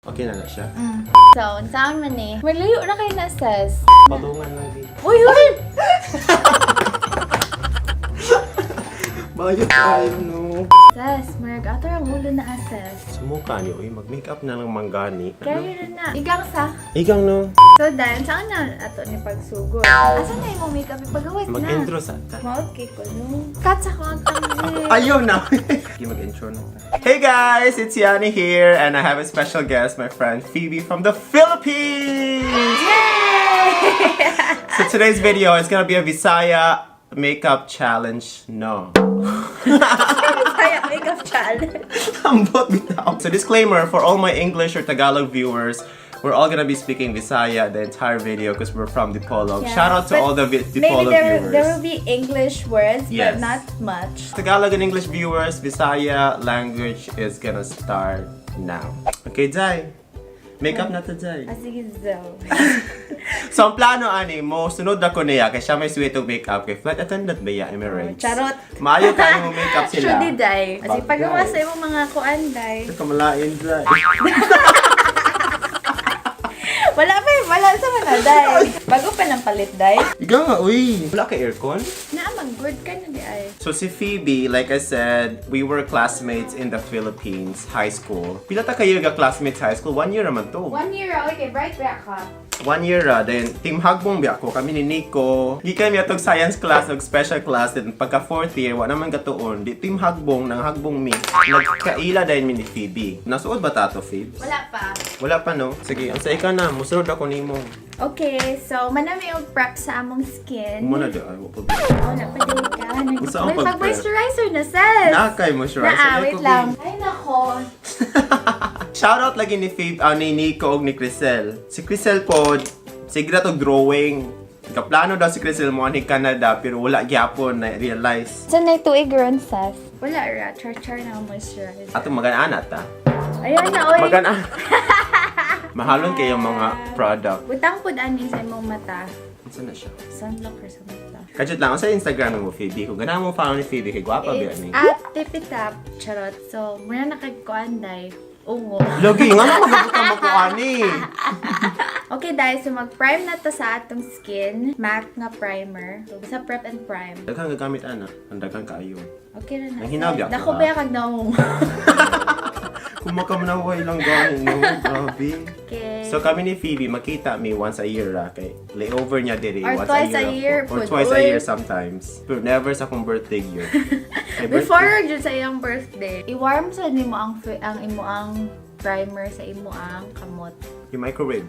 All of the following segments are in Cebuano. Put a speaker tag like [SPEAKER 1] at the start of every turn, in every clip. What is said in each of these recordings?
[SPEAKER 1] Okay na na siya.
[SPEAKER 2] So, unsaon man ni? Malayo na kay na, sis.
[SPEAKER 1] Palungan lang di.
[SPEAKER 2] Uy, uy!
[SPEAKER 1] Bayot tayo, no?
[SPEAKER 2] Sis, marag ato ang ulo na, sis.
[SPEAKER 1] Sumuka ni, uy, mag-makeup na lang manggani.
[SPEAKER 2] Carry na na. Igang sa.
[SPEAKER 1] Igang, no?
[SPEAKER 2] So, dan, saan na ato ni pagsugod? Asa na imong makeup? Ipagawas na.
[SPEAKER 1] Mag-intro sa ta.
[SPEAKER 2] Mouth cake ko, no? Cut sa akong tangin.
[SPEAKER 1] Ayaw na! Sige, mag-intro na ta. Hey guys! It's Yanni here, and I have a special guest, my friend Phoebe from the Philippines!
[SPEAKER 2] Yay!
[SPEAKER 1] So today's video is gonna be a Visaya makeup challenge. No.
[SPEAKER 2] Kaya makeup challenge.
[SPEAKER 1] Ambot bitaw. So disclaimer for all my English or Tagalog viewers, we're all gonna be speaking Visaya the entire video because we're from Dipolog.
[SPEAKER 2] Yeah,
[SPEAKER 1] Shout out to
[SPEAKER 2] but
[SPEAKER 1] all the
[SPEAKER 2] Maybe
[SPEAKER 1] Dipolog viewers.
[SPEAKER 2] there will be English words,
[SPEAKER 1] Yes.
[SPEAKER 2] but not much.
[SPEAKER 1] Tagalog and English viewers, Visaya language is gonna start now. Okay, Jai. Makeup na to, Jai.
[SPEAKER 2] Ah, sige, zo.
[SPEAKER 1] So, ang plano, ani, mo, sunod ako niya, kay siya may sweet og makeup, kay flight attendant ba ya, Emirates?
[SPEAKER 2] Oh, charot.
[SPEAKER 1] Maayo kayo mo makeup sila.
[SPEAKER 2] Should day. Kasi
[SPEAKER 1] Bagay.
[SPEAKER 2] pagawa sa imong mga kuan, day.
[SPEAKER 1] Kamalain, Jai.
[SPEAKER 2] Wala pa, eh, wala sa mga day. Bago pa ng palit, day.
[SPEAKER 1] Ikaw nga, uy. Wala kay aircon?
[SPEAKER 2] Na, mag-good ka na di ay.
[SPEAKER 1] So si Phoebe, like I said, we were classmates in the Philippines high school. Pila ta kayo ga classmates high school? 1 year naman to.
[SPEAKER 2] 1 year, okay, bright ba ka?
[SPEAKER 1] 1 year ra, then team Hagbong biya ko kami ni Nico. Gikan mi atong science class ug special class, then pagka fourth year wa naman katuon, di team Hagbong nang Hagbong mi. Nagkaila dayon mi ni Phoebe. Nasuod ba ta to, Phoebes?
[SPEAKER 2] Wala pa.
[SPEAKER 1] Wala pa, no? Sige, ang sa ikaw na, musunod ako nimo.
[SPEAKER 2] Okay, so manami yung prep sa among skin.
[SPEAKER 1] Mo na di ay wa pa.
[SPEAKER 2] Wala pa din ka.
[SPEAKER 1] Unsa ang
[SPEAKER 2] May
[SPEAKER 1] pag-prep?
[SPEAKER 2] pag-moisturizer na, sis.
[SPEAKER 1] Na kay moisturizer.
[SPEAKER 2] Na,
[SPEAKER 1] Ay,
[SPEAKER 2] wait
[SPEAKER 1] ko,
[SPEAKER 2] lang.
[SPEAKER 1] babe.
[SPEAKER 2] Ay, nako.
[SPEAKER 1] Shout out lagi ni Phoebe, ni Nico og ni Crisel. Si Crisel po, sige na tog drawing. Kaplano daw si Crisel mo ni Canada pero wala gyapon na realize.
[SPEAKER 2] Saan na tuig ron, sis? Wala ra. Char-char na ang moisturizer.
[SPEAKER 1] Ato magan-ana ta.
[SPEAKER 2] Ayan na, oy.
[SPEAKER 1] Magan-ana. Mahalon kayo mga product.
[SPEAKER 2] Butang pud ani sa imong mata.
[SPEAKER 1] Unsa na siya?
[SPEAKER 2] Sunblock or sa mata.
[SPEAKER 1] Kajut lang sa Instagram mo, Phoebe. Kung ganahan mo follow ni Phoebe kay gwapa ba
[SPEAKER 2] It's
[SPEAKER 1] ni?
[SPEAKER 2] at tipitap. Charot. So, muna nakagkuan, day. Ungo.
[SPEAKER 1] Lagi nga na magabutang mo ko ani.
[SPEAKER 2] Okay, dahil so mag-prime na to sa atong skin. MAC nga primer. So, basta prep and prime.
[SPEAKER 1] Daghang gagamit ana, ang daghan kaayo.
[SPEAKER 2] Okay na na.
[SPEAKER 1] Ang hinabi ako,
[SPEAKER 2] Dako
[SPEAKER 1] ah.
[SPEAKER 2] ba kag naong?
[SPEAKER 1] Kumakamnaway lang gani no, grabe.
[SPEAKER 2] Okay.
[SPEAKER 1] So kami ni Phoebe makita mi once a year ra kay layover niya diri
[SPEAKER 2] Or
[SPEAKER 1] once
[SPEAKER 2] twice
[SPEAKER 1] a
[SPEAKER 2] a
[SPEAKER 1] year,
[SPEAKER 2] year
[SPEAKER 1] ako. Or
[SPEAKER 2] pud,
[SPEAKER 1] twice a
[SPEAKER 2] uy.
[SPEAKER 1] year sometimes. Pero never sa akong birthday year. May
[SPEAKER 2] Before
[SPEAKER 1] birthday.
[SPEAKER 2] jud sa iyang birthday, i-warm sa nimo ang imo ang primer sa imo ang kamot.
[SPEAKER 1] Yung microwave.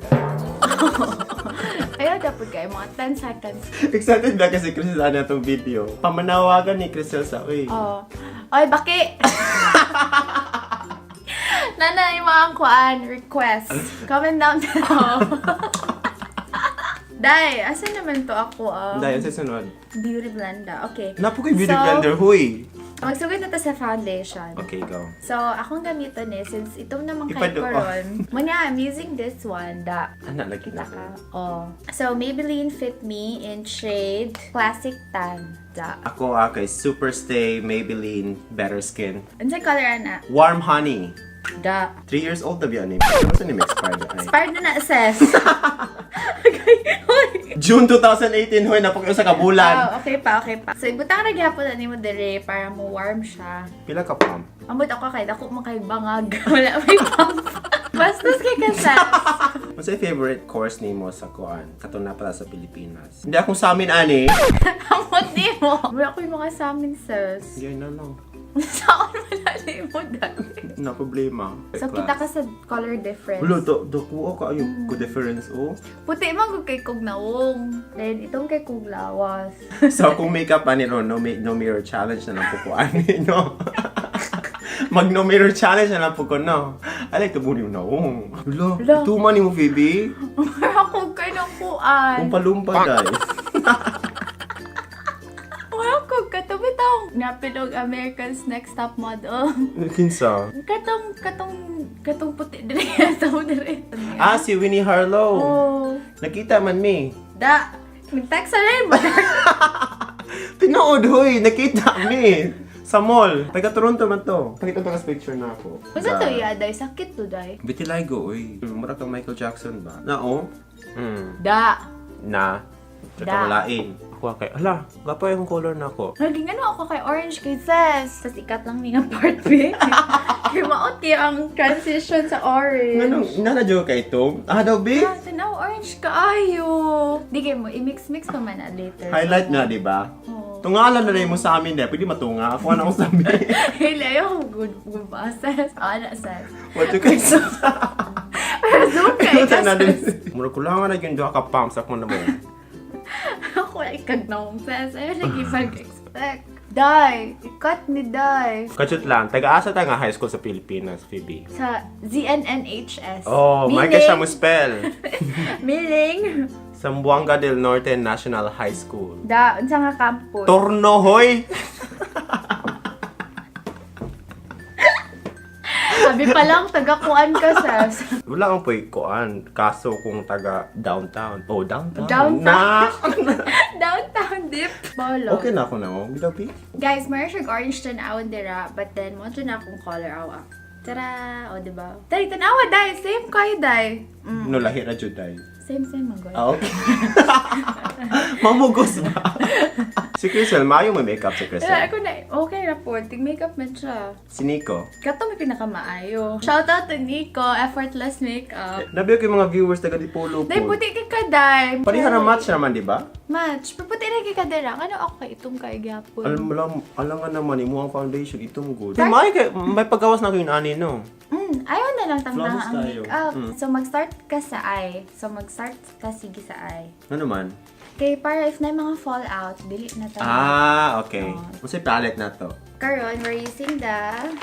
[SPEAKER 2] Ayaw dapat kayo mga 10 seconds.
[SPEAKER 1] Excited na kasi Chris na itong video. Pamanawagan ni Crisel sa uy.
[SPEAKER 2] Oh. Oy, baki. Nana, imo ang kuan request. Comment down below. Day, asa naman to ako?
[SPEAKER 1] Dahil sa sunod.
[SPEAKER 2] Beauty blender. Okay.
[SPEAKER 1] Napo kay beauty
[SPEAKER 2] So,
[SPEAKER 1] blender, huy.
[SPEAKER 2] Magsugod na to sa foundation.
[SPEAKER 1] Okay, go.
[SPEAKER 2] So, akong gamiton eh, since itong naman kay
[SPEAKER 1] Ipado-
[SPEAKER 2] koron. Muna, I'm using this one, da.
[SPEAKER 1] Ana lagi
[SPEAKER 2] Kita
[SPEAKER 1] na.
[SPEAKER 2] ka. Oh. So, Maybelline Fit Me in shade Classic Tan. Da.
[SPEAKER 1] Ako kay Super Stay Maybelline Better Skin.
[SPEAKER 2] Unsay color ana?
[SPEAKER 1] Warm Honey.
[SPEAKER 2] Da.
[SPEAKER 1] 3 years old na biya ni. Ano sa ni expired ay?
[SPEAKER 2] Expired na na, sis. Okay. Hoy.
[SPEAKER 1] June 2018 hoy napakita sa kabulan.
[SPEAKER 2] Oh, okay pa, okay pa. So, ibutang ra gyapon na nimo dire para mo warm siya.
[SPEAKER 1] Pila ka pump?
[SPEAKER 2] Amot ako kay dako mo kay bangag. Wala may pump. Bastos kay ka, sis.
[SPEAKER 1] What's your favorite course nimo sa kuan? Kato na pala sa Pilipinas. Hindi akong sa amin ani.
[SPEAKER 2] Amot nimo. Wala ko yung mga sa amin, sis.
[SPEAKER 1] Hindi na lang.
[SPEAKER 2] Saan wala nimo dati?
[SPEAKER 1] Na problema.
[SPEAKER 2] So, kita ka sa color difference.
[SPEAKER 1] Ulo, do, do kuo ka yung good difference oh.
[SPEAKER 2] Puti man gud kay kog naong. Then itong kay kog lawas.
[SPEAKER 1] So kung makeup ani ron, no, no mirror challenge na lang po ko ani, no? Mag no mirror challenge na lang po ko, no? I like to buni mo na, oh. Ulo,
[SPEAKER 2] Ulo.
[SPEAKER 1] ito man mo, Phoebe.
[SPEAKER 2] Wala ko kay nang kuan.
[SPEAKER 1] Umpa-lumpa, guys.
[SPEAKER 2] Wala ko katubitong napilog America's Next Top Model.
[SPEAKER 1] Kinsa?
[SPEAKER 2] Katong katong katong puti diri sa diri.
[SPEAKER 1] Ah, si Winnie Harlow.
[SPEAKER 2] Oh.
[SPEAKER 1] Nakita man mi.
[SPEAKER 2] Da. Nag-text sa rin ba?
[SPEAKER 1] Tinuod, hoy. Nakita mi. Sa mall. Taga Toronto man to. Pakita to kas picture na ako.
[SPEAKER 2] Unsa to iya, day? Sakit to, day.
[SPEAKER 1] Vitiligo, oy. Mura kang Michael Jackson ba? Na, oh.
[SPEAKER 2] Da.
[SPEAKER 1] Na. Tsaka
[SPEAKER 2] Da.
[SPEAKER 1] walain. Ako kay, ala, gapa yung color na ako.
[SPEAKER 2] Naging ano ako kay orange kay sis. Tapos ikat lang ni nga part B. Kay maot kay ang transition sa orange.
[SPEAKER 1] Nganong, nana jo kay ito? Ah, daw, B?
[SPEAKER 2] Ah, tanaw, orange kaayo. Di kay mo, i-mix-mix pa man na later.
[SPEAKER 1] Highlight na, di ba?
[SPEAKER 2] Oo.
[SPEAKER 1] Tungalan na rin mo sa amin, di. Pwede matunga. Ako na ako sa amin.
[SPEAKER 2] Hili, ayaw ko good, good ba, sis? Ah, na, sis.
[SPEAKER 1] What you guys?
[SPEAKER 2] Pero zoom kay ka, sis.
[SPEAKER 1] Mura kulangan na yung duha ka pumps ako na mo.
[SPEAKER 2] Ako ay kagnong, sis. Ayaw lagi pag-expect. Day, ikat ni Day.
[SPEAKER 1] Kachut lang, taga-asa ta nga high school sa Pilipinas, Phoebe.
[SPEAKER 2] Sa ZNNHS.
[SPEAKER 1] Oh, may ka siya mo spell.
[SPEAKER 2] Meaning,
[SPEAKER 1] Zamboanga del Norte National High School.
[SPEAKER 2] Da, unsa nga campus?
[SPEAKER 1] Torno, hoy!
[SPEAKER 2] Sabi pa lang, taga-kuan ka, sis.
[SPEAKER 1] Wala akong po'y kuan. Kaso kung taga downtown. Oh, downtown.
[SPEAKER 2] Downtown.
[SPEAKER 1] Na!
[SPEAKER 2] Downtown dip. Bolo.
[SPEAKER 1] Okay na ako na, oh. Bidaw, Pi?
[SPEAKER 2] Guys, meron siyang orange tanawon dira, but then, mo na akong color awa. Tara! O, diba? Day, tanawa, day! Same kayo, day!
[SPEAKER 1] No, lahi ra jud day.
[SPEAKER 2] Same, same, magol.
[SPEAKER 1] Ah, okay. Mamugos ba? Si Crystal, maayo may makeup si
[SPEAKER 2] Tara,
[SPEAKER 1] Crystal.
[SPEAKER 2] ako na, okay na po. Tig makeup man siya.
[SPEAKER 1] Si Nico.
[SPEAKER 2] Kato may pinakamaayo. Shout out to Nico, effortless makeup.
[SPEAKER 1] Nabi ko yung mga viewers taga Dipolo po.
[SPEAKER 2] Day, puti kay ka, day.
[SPEAKER 1] Pareha na match naman, di ba?
[SPEAKER 2] Match. Pero puti na kay ka, day. Ano ako kay itong kay gyapon.
[SPEAKER 1] Alam mo lang, alam nga naman, imo ang foundation, itong good. May paggawas na ko yung ani, no?
[SPEAKER 2] Ayaw na lang tangtanga
[SPEAKER 1] Flawless
[SPEAKER 2] ang
[SPEAKER 1] tayo.
[SPEAKER 2] makeup. So, mag-start ka sa eye. So, mag-start ka sige sa eye.
[SPEAKER 1] Ano man?
[SPEAKER 2] Kay para if na mga fallout, dili na tayo.
[SPEAKER 1] Ah, okay.
[SPEAKER 2] Oh.
[SPEAKER 1] Unsay palette na to?
[SPEAKER 2] Karon, we're using the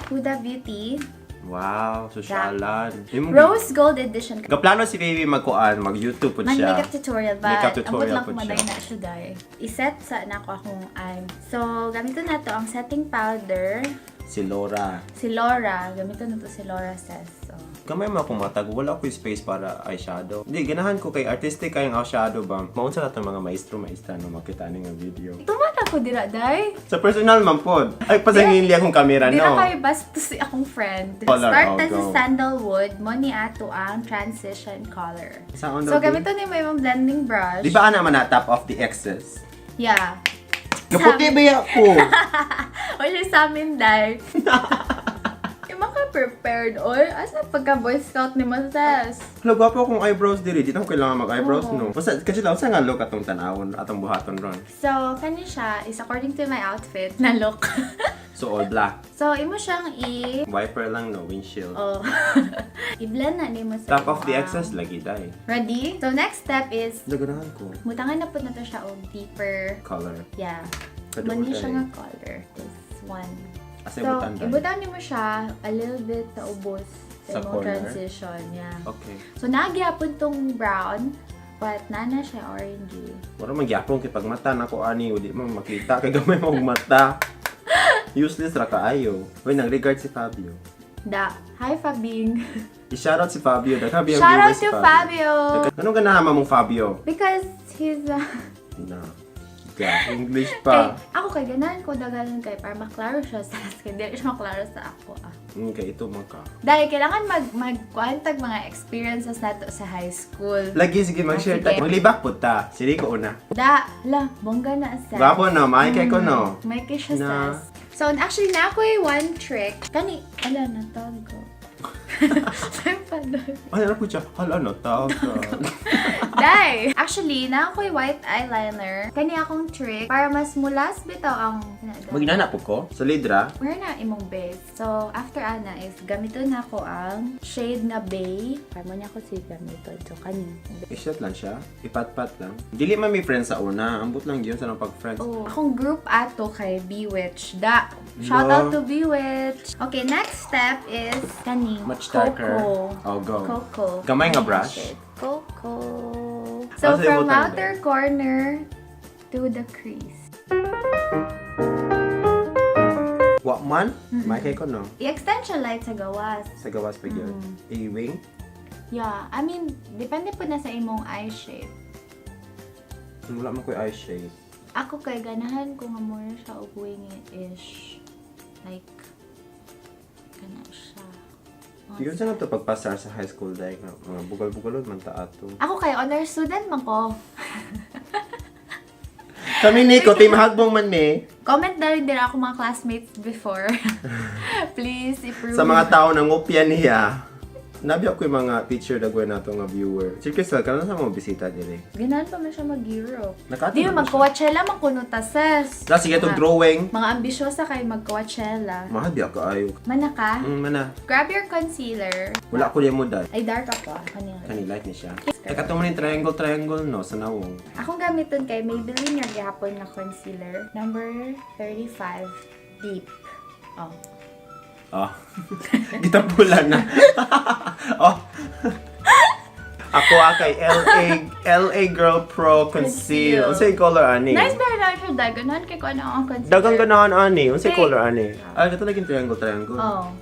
[SPEAKER 2] Huda Beauty
[SPEAKER 1] Wow, sosyalan. Imong
[SPEAKER 2] Rose Gold Edition.
[SPEAKER 1] Gaplano si Baby magkuan, mag-YouTube po
[SPEAKER 2] Man,
[SPEAKER 1] siya.
[SPEAKER 2] makeup tutorial ba?
[SPEAKER 1] Makeup tutorial
[SPEAKER 2] Ambot lang
[SPEAKER 1] po
[SPEAKER 2] kumaday
[SPEAKER 1] siya.
[SPEAKER 2] na siya, day. Iset sa nako akong eye. So, gamiton na to ang setting powder.
[SPEAKER 1] Si Laura.
[SPEAKER 2] Si Laura. Gamiton na to si Laura says. So,
[SPEAKER 1] Gamay man akong matag, wala ko space para eyeshadow. Hindi, ganahan ko kay artistic kayong eyeshadow ba? Maunsa na itong mga maestro, maestra no makita ni nga video.
[SPEAKER 2] Tumata ko dira, day.
[SPEAKER 1] Sa personal man pod. Ay, pasangin liya akong kamera,
[SPEAKER 2] Dira
[SPEAKER 1] no?
[SPEAKER 2] kayo bastos si akong friend.
[SPEAKER 1] Color,
[SPEAKER 2] Start
[SPEAKER 1] oh,
[SPEAKER 2] na sa
[SPEAKER 1] go.
[SPEAKER 2] sandalwood, mo ni ato ang transition color.
[SPEAKER 1] Saan
[SPEAKER 2] So,
[SPEAKER 1] daw,
[SPEAKER 2] gamiton ni mo yung blending brush.
[SPEAKER 1] Di ba ana man na top of the excess?
[SPEAKER 2] Yeah.
[SPEAKER 1] Kaputi ba ako?
[SPEAKER 2] O siya sa amin, day. Yung mga prepared oy. Asa pagka Boy Scout ni Moses?
[SPEAKER 1] Hala, gwapo akong eyebrows diri. Di na ako kailangan mag-eyebrows,
[SPEAKER 2] Oo.
[SPEAKER 1] no? Basta, kasi lang, sa nga look atong tanawon, atong buhaton ron.
[SPEAKER 2] So, kani siya is according to my outfit na look.
[SPEAKER 1] So, all black.
[SPEAKER 2] So, imo siyang i...
[SPEAKER 1] Wiper lang, no? Windshield.
[SPEAKER 2] Oh. I-blend na nimo sa
[SPEAKER 1] Top of the
[SPEAKER 2] imo.
[SPEAKER 1] excess, lagi day.
[SPEAKER 2] Ready? So, next step is
[SPEAKER 1] Naganahan ko.
[SPEAKER 2] mutangan na po na to siya og deeper.
[SPEAKER 1] Color.
[SPEAKER 2] Yeah.
[SPEAKER 1] Kaduol
[SPEAKER 2] Mani siya
[SPEAKER 1] tayo.
[SPEAKER 2] nga color. This one.
[SPEAKER 1] Asa
[SPEAKER 2] So,
[SPEAKER 1] ibutan tayo?
[SPEAKER 2] ibutan nimo siya a little bit sa ubos sa
[SPEAKER 1] Sa
[SPEAKER 2] imong
[SPEAKER 1] corner?
[SPEAKER 2] transition. Yeah.
[SPEAKER 1] Okay.
[SPEAKER 2] So, nagyapon tong brown, but nana siya orangey.
[SPEAKER 1] Mura man gyapon kay pag mata nako ani di man makita kay gamay mo og mata. Useless ra kaayo. Uy, nang regard si Fabio.
[SPEAKER 2] Da. Hi, Fabing.
[SPEAKER 1] I-shoutout si Fabio. Daghan biyang
[SPEAKER 2] Shout out
[SPEAKER 1] viewers si
[SPEAKER 2] to Fabio!
[SPEAKER 1] Anong ganahan mong Fabio?
[SPEAKER 2] Because he's
[SPEAKER 1] Na. Ga, English
[SPEAKER 2] Kay,
[SPEAKER 1] pa.
[SPEAKER 2] ako kay ganahan ko dagalan kay para maklaro siya sa kay dili siya maklaro sa ako ah.
[SPEAKER 1] Okay, ito man ka.
[SPEAKER 2] Dahil kailangan magkuantag mga experiences nato sa high school.
[SPEAKER 1] Lagi sige mag-share
[SPEAKER 2] Ah, sige.
[SPEAKER 1] ta. Maglibak pud ta. Sili ko una.
[SPEAKER 2] Da, la, bongga na sa.
[SPEAKER 1] Gwapo no, maay kay ko no.
[SPEAKER 2] May kay siya
[SPEAKER 1] Na.
[SPEAKER 2] sas. So, actually, na ako'y one trick. Kani, ala, natawag ko. Saan pa doon?
[SPEAKER 1] Ay, ano po siya? Hala, no, tawag ka.
[SPEAKER 2] Day! Actually, na ako'y white eyeliner. Kani akong trick para mas mulas bitaw ang...
[SPEAKER 1] Maginana po ko? Sa lidra?
[SPEAKER 2] Where na imong base? So, after ana is gamiton na ako ang shade nga bay. Para mo niya ako si gamiton. So, kani.
[SPEAKER 1] I-shot lang siya. Ipat-pat lang. Dili man may friends sa una. Ambot lang yun sa nang pag-friends.
[SPEAKER 2] Oh, akong group ato kay Bewitch. Da. Shout
[SPEAKER 1] No.
[SPEAKER 2] out to Bewitch. Okay, next step is kani.
[SPEAKER 1] Much darker.
[SPEAKER 2] Coco.
[SPEAKER 1] Oh, go.
[SPEAKER 2] Coco.
[SPEAKER 1] Gamay nga brush?
[SPEAKER 2] Shade. Coco. So,
[SPEAKER 1] Ah, sa
[SPEAKER 2] from
[SPEAKER 1] ibutang na.
[SPEAKER 2] outer corner to the crease.
[SPEAKER 1] Wa man? May kay ko no.
[SPEAKER 2] I-extend siya light sa gawas.
[SPEAKER 1] Sa gawas pa yun. I-wing?
[SPEAKER 2] Yeah. I mean, depende po na sa imong eye shape.
[SPEAKER 1] Wala man ko eye shade.
[SPEAKER 2] Ako kay ganahan ko nga mura siya og wing-ish. Like, kana siya.
[SPEAKER 1] Yun sa na to pagpasar sa high school dahil nga mga bugal-bugalon man ta ato.
[SPEAKER 2] Ako kay honor student man ko.
[SPEAKER 1] Kami Nico, team hagbong man mi.
[SPEAKER 2] Comment na rin din ako mga classmates before. Please, i-prove.
[SPEAKER 1] Sa mga tao na ngupya niya. Nabi ako yung mga teacher dagway nato nga viewer. Sir Crystal, karon sa mga bisita diri.
[SPEAKER 2] Ganahan pa man siya mag-Europe.
[SPEAKER 1] Nakato
[SPEAKER 2] Di
[SPEAKER 1] naman siya.
[SPEAKER 2] mag-Coachella man kuno ta, sis.
[SPEAKER 1] Na sige itong drawing.
[SPEAKER 2] Mga ambisyosa kay mag-Coachella.
[SPEAKER 1] Mahal biya kaayo.
[SPEAKER 2] Manaka,
[SPEAKER 1] Mana.
[SPEAKER 2] grab your concealer.
[SPEAKER 1] Wala ko mo dai.
[SPEAKER 2] Ay, dark ako. Ah. Kanina.
[SPEAKER 1] Kani light ni siya. Teka mo ni triangle triangle no sa nawong.
[SPEAKER 2] Akong gamiton kay Maybelline yung gihapon na concealer. Number 35, Deep. Oh.
[SPEAKER 1] Ah. Gitampulan na. Oh. Ako ah, kay LA LA Girl Pro Conceal.
[SPEAKER 2] Conceal.
[SPEAKER 1] Unsay color ani?
[SPEAKER 2] Nice ba na siya daganan kay ko ano ang concealer.
[SPEAKER 1] Dagang ganahan ani. Unsay
[SPEAKER 2] Kay-
[SPEAKER 1] color ani? Ah, kato lagi triangle triangle.
[SPEAKER 2] Oh.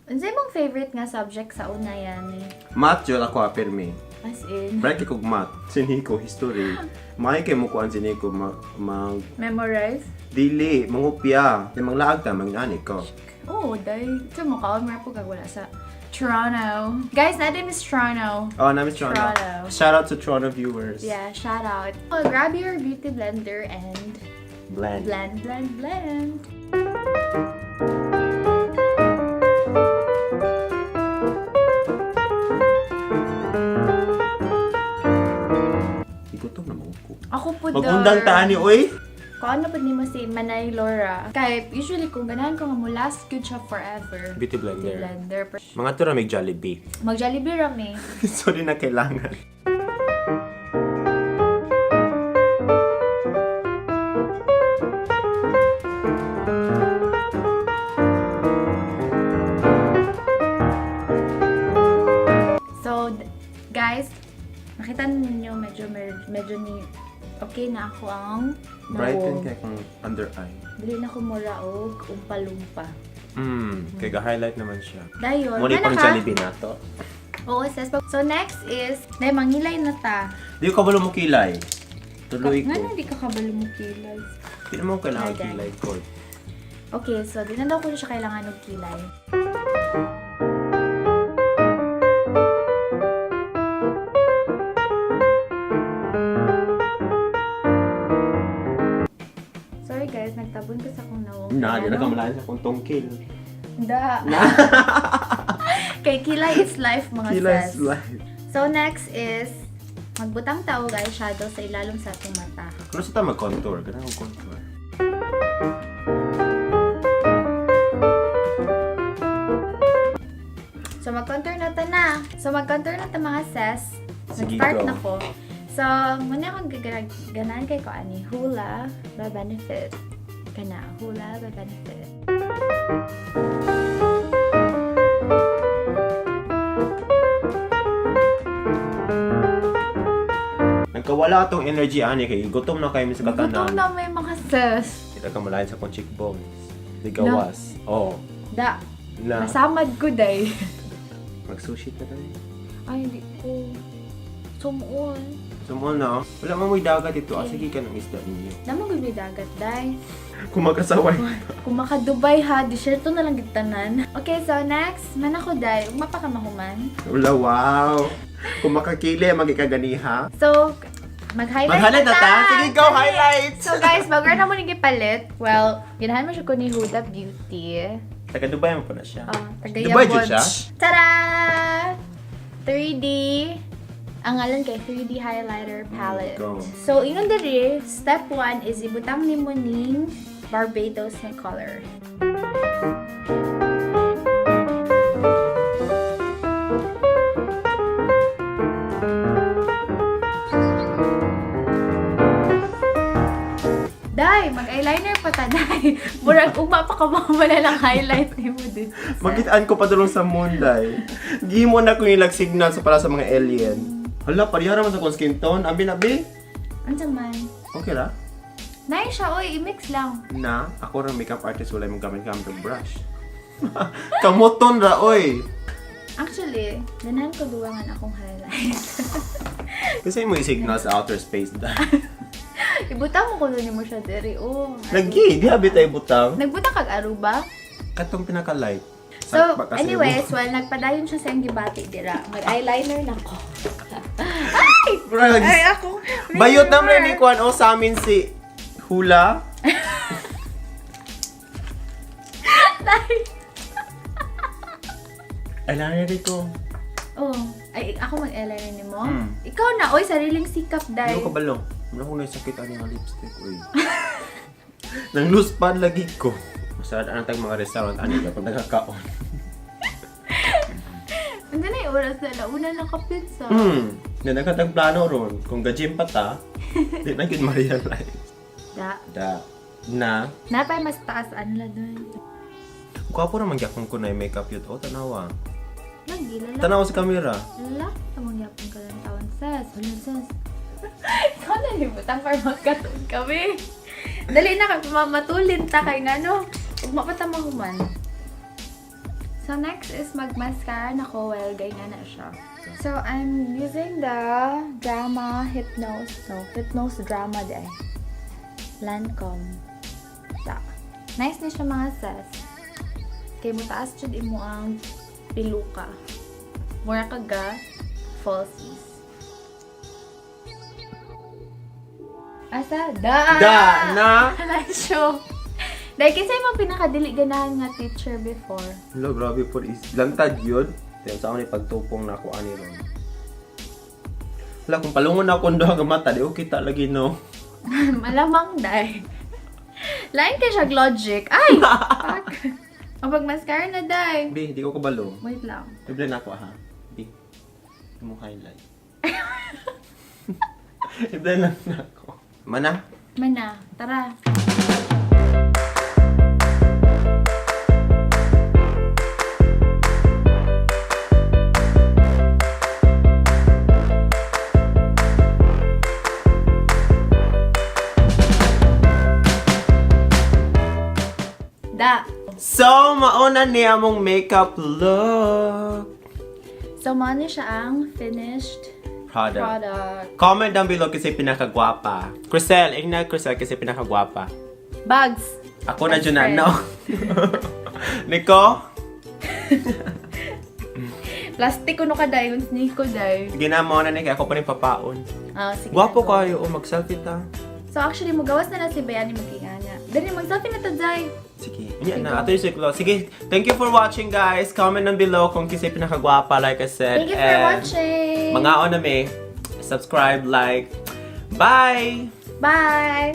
[SPEAKER 2] Unsay mong favorite nga subject sa una yan?
[SPEAKER 1] Math jud ako ah, pirmi.
[SPEAKER 2] As in,
[SPEAKER 1] Bright kay kog math. Si Nico history. May kay mo kuan si Nico ma, mag
[SPEAKER 2] memorize?
[SPEAKER 1] dili mangupya. Kay manglaag ta mangani ko.
[SPEAKER 2] Oo, oh, dahil ito mo ka, meron po wala sa Toronto. Guys, natin is Toronto.
[SPEAKER 1] Oh, namin Toronto.
[SPEAKER 2] Toronto.
[SPEAKER 1] Shout out to Toronto viewers.
[SPEAKER 2] Yeah, shout out. Oh, grab your beauty blender and
[SPEAKER 1] Blend.
[SPEAKER 2] blend, blend, blend.
[SPEAKER 1] Igutom na mo ko.
[SPEAKER 2] Ako po
[SPEAKER 1] Magundang ta ani oy.
[SPEAKER 2] Kung ano po nimo si Manay Laura. Kay usually kung ganahan ko nga mo last good siya forever.
[SPEAKER 1] Beauty blender.
[SPEAKER 2] Beauty blender.
[SPEAKER 1] Mga to ra may Jollibee.
[SPEAKER 2] Mag Jollibee ra mi.
[SPEAKER 1] So di na kailangan.
[SPEAKER 2] So, guys, nakita ninyo medyo medyo ni okay na ako ang
[SPEAKER 1] Brighten
[SPEAKER 2] nawong.
[SPEAKER 1] kay kung under eye.
[SPEAKER 2] Dili na ko mura og umpalumpa.
[SPEAKER 1] Kay ga-highlight naman siya.
[SPEAKER 2] Dayon,
[SPEAKER 1] Muna
[SPEAKER 2] mana
[SPEAKER 1] pang
[SPEAKER 2] ka?
[SPEAKER 1] Jollibee na to.
[SPEAKER 2] Oo, sis. So next is, day mangilay na ta.
[SPEAKER 1] Di ko kabalo mo kilay. Tuloy ko.
[SPEAKER 2] Nga di ka kabalo mo kilay.
[SPEAKER 1] Di naman ko kailangan
[SPEAKER 2] Alright.
[SPEAKER 1] kilay ko.
[SPEAKER 2] Okay, so di na daw ko siya kailangan og kilay. Sorry guys, nagtabon ko sa akong nawong.
[SPEAKER 1] Na, di na kamalayan sa kong tungkil.
[SPEAKER 2] Da. Kay kilay is life, mga
[SPEAKER 1] Kilay
[SPEAKER 2] sis.
[SPEAKER 1] is life.
[SPEAKER 2] So next is magbutang tao guys shadow sa ilalom sa atong mata.
[SPEAKER 1] Ano sa ta mag-contour? Ganun akong contour.
[SPEAKER 2] So mag-contour na ta na. So mag-contour na ta mga sis.
[SPEAKER 1] Sige,
[SPEAKER 2] Nag-start
[SPEAKER 1] go.
[SPEAKER 2] na ko. So muna akong ganahan kay ko ani Hula by Benefit. Kana Hula by Benefit.
[SPEAKER 1] Nagkawala atong energy ani kay gutom na kayo sa
[SPEAKER 2] Gutom
[SPEAKER 1] katanan.
[SPEAKER 2] na may mga sis.
[SPEAKER 1] Kita kamalayan sa kong cheekbones. Di gawas. Oh.
[SPEAKER 2] Da.
[SPEAKER 1] Na.
[SPEAKER 2] Nasamad ko day.
[SPEAKER 1] Mag-sushi ta tayo.
[SPEAKER 2] Ay, hindi ko. Sumuol.
[SPEAKER 1] Sumol na. Oh. Wala mo mo'y dagat ito. Ah, sige ka ng isda ninyo.
[SPEAKER 2] Namang gud may dagat day.
[SPEAKER 1] Kumakasaway.
[SPEAKER 2] Kung maka-Dubai ha, disyerto na lang gitanan. Okay, so next, man ako day. Ugma pa ka mahuman.
[SPEAKER 1] Wala, wow. Kung makakili, magikaganiha.
[SPEAKER 2] So, mag-highlight
[SPEAKER 1] Mag-highlight
[SPEAKER 2] na
[SPEAKER 1] na ta? Sige, go,
[SPEAKER 2] Dali.
[SPEAKER 1] highlight!
[SPEAKER 2] So guys, bago na mo nang gipalit, well, ginahan mo siya ko ni Huda Beauty.
[SPEAKER 1] Taga Dubai mo pa na siya.
[SPEAKER 2] Oh, taga
[SPEAKER 1] Dubai
[SPEAKER 2] Yabon.
[SPEAKER 1] jud siya?
[SPEAKER 2] Tada! 3D. Ang ngalan kay 3D Highlighter Palette.
[SPEAKER 1] Go.
[SPEAKER 2] So, ingon diri, step 1 is ibutang nimo ning Barbados na color. Day, mag-eyeliner pa ta, day. Murag ugma pa ka mawala lang highlight nimo dito.
[SPEAKER 1] Makitaan ko pa dulong sa moon, day. Gihimo na ko nilag signal sa para sa mga alien. Hala, pareha naman sa akong skin tone. Abi na, bi.
[SPEAKER 2] Unsa man?
[SPEAKER 1] Okay ra?
[SPEAKER 2] Nice siya, oy, i-mix lang.
[SPEAKER 1] Na, ako rang makeup artist, wala mong gamit-gamit ng brush. Kamuton ra, oy!
[SPEAKER 2] Actually, ganahan ko duwangan akong highlight.
[SPEAKER 1] Kasi mo i-signal sa outer space, day.
[SPEAKER 2] Ibutang mo kuno nimo siya diri oh.
[SPEAKER 1] Lagi, di abi tayo butang.
[SPEAKER 2] Nagbutang kag Aruba?
[SPEAKER 1] Katong pinaka-light.
[SPEAKER 2] So, anyways, well, nagpadayon siya sa iyang gibati dira. Mag-eyeliner na ko. Ay! Ay, ako.
[SPEAKER 1] Bayot na ni Kwan o sa amin si Hula. Eyeliner ko.
[SPEAKER 2] Oh, ay ako mag-eyeliner nimo.
[SPEAKER 1] Hmm.
[SPEAKER 2] Ikaw na, oy, sariling sikap dai.
[SPEAKER 1] Ano ka balong? Wala ko naisakit ani nga lipstick, oy. Nang loose pad lagi ko. Masarap ang tag mga restaurant ani ka pag nagkakaon.
[SPEAKER 2] Ano na yung oras na launa na kapit sa.
[SPEAKER 1] Na nagkatag plano ron kung ga-gym pa ta, di na gyud ma-realize.
[SPEAKER 2] Da.
[SPEAKER 1] Da. Na.
[SPEAKER 2] Napay mas taas ano la dun.
[SPEAKER 1] Gwapo naman gyapon ko na yung makeup yun. Oh, tanawa.
[SPEAKER 2] Lagi lala.
[SPEAKER 1] Tanawa sa camera.
[SPEAKER 2] Lala, tamang yapon ka lang taon sis. Wala sis. Ikaw na libutan para magkatuon kami. Dali na kay matulin ta kay ngano. Ug mapata mahuman. So next is mag-mascara na ko. Well, gay nga na siya. So I'm using the Drama Hypnose. No, Hypnose Drama day. Lancome. Ta. Nice ni siya mga sis. Kay mo taas jud imo ang piluka. Mura ka ga falsies. Asa? Da!
[SPEAKER 1] Da na.
[SPEAKER 2] Alasyo. Dahil kasi mo pinakadili ganahan nga teacher before.
[SPEAKER 1] Hello, grabe po. Is lantad yun. Tiyan sa ako ni pagtupong na ako ani ron. Wala, kung palungon na akong duha nga mata, di ko kita lagi no.
[SPEAKER 2] Malamang dai. Lain kay siya logic. Ay! Fuck. Ang pag mascara na dai.
[SPEAKER 1] B, di ko kabalo.
[SPEAKER 2] Wait lang.
[SPEAKER 1] I-blend ako ha. B. Mo highlight. I-blend lang na ako. Mana?
[SPEAKER 2] Mana, tara. Da.
[SPEAKER 1] So, mauna niya mong makeup look.
[SPEAKER 2] So, mao ni siya ang finished
[SPEAKER 1] Product.
[SPEAKER 2] product.
[SPEAKER 1] Comment down below kasi pinakagwapa. Crisel, ingna Crisel kasi pinakagwapa.
[SPEAKER 2] Bugs.
[SPEAKER 1] Ako na
[SPEAKER 2] Best
[SPEAKER 1] dyan na,
[SPEAKER 2] friend.
[SPEAKER 1] no? Nico?
[SPEAKER 2] Plastic kuno ka dai, yung Nico dai.
[SPEAKER 1] Sige na, mauna ni kaya ako pa rin papaon.
[SPEAKER 2] Ah, sige.
[SPEAKER 1] Gwapo
[SPEAKER 2] na, go.
[SPEAKER 1] kayo, oh, mag-selfie ta.
[SPEAKER 2] So actually, mugawas na na si Bayani magkingana. Dali, mag-selfie na ta, Zay.
[SPEAKER 1] Sige. Yan
[SPEAKER 2] Sige.
[SPEAKER 1] na, ato yung siklo. Sige, thank you for watching, guys. Comment down below kung kisa'y pinakagwapa, like I said.
[SPEAKER 2] Thank you for
[SPEAKER 1] And
[SPEAKER 2] watching.
[SPEAKER 1] Mangaon na mi. Subscribe, like. Bye!
[SPEAKER 2] Bye!